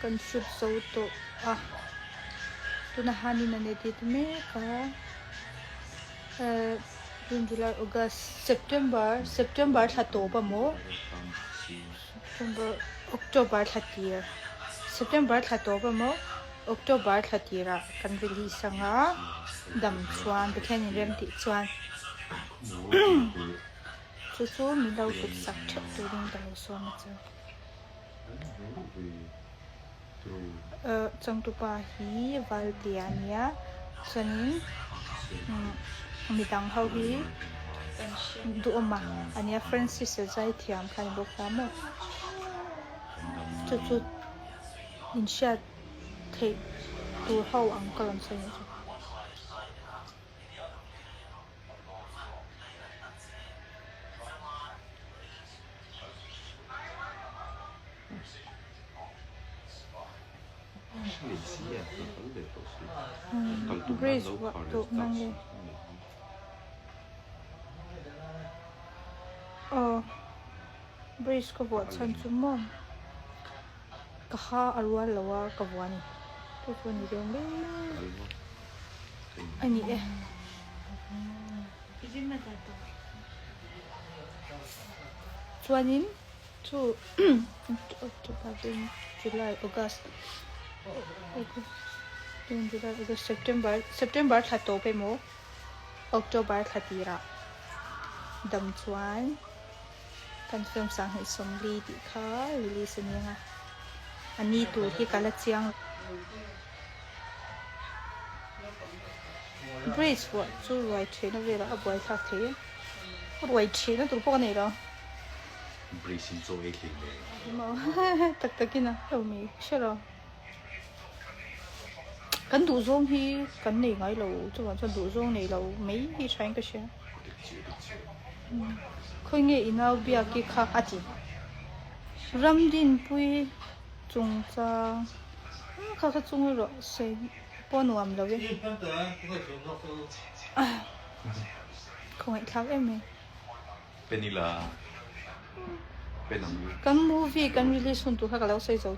Kan shoot zo tawh a, tuna hanin an edit mek a, June, July, August, September, September thla tawp a maw? September, October thla tir, September thla tawp a maw? October thla tirah kan release ang a, dam chuan Pathian inrem tih chuan chu chu min lo hlut sak theuh turin ka lo sawm a chu. Changtupa hi Valtea a nia chuanin midang ho hi duhawm a ania Francis a zai thiam kha a ni bawk a maw chu chu inhriat theih tur ho ang ka rawn sawi nih chu. Bridge vuah tawh nang e. Aw bridge ka vuah chhan chu maw ka ha a rual lo a ka vuah a ni chu chu a ni deuh mai a ni e. Chuanin chu October, June, July, August, June, July, August, September, September thla tawp emaw October thla tirah dam chuan kan film sanghnih sawmli tih kha release a ni ang a, a ni tur hi ka la chiang. Bridge ruah chu ruai theihna velah a buai thlak thei e. Ruai theihna tur pawh ka nei lo. Bridge in chaw ei hlei hle. Maw tak takin a lo mi hre lo. Kan duh zawng hi kan nei ngai lo chuvang chuan duh zawng nei lo mai hi tha in ka hria. Khawi nge i nau biak i kha a ti. Ramdinpui chungchang kha kha chung erawh sawi pawh nuam lo e. Khawngaihthlak em mai. Penila pen ang u. Kan movie kan release hun tur kha ka lo sawi zo.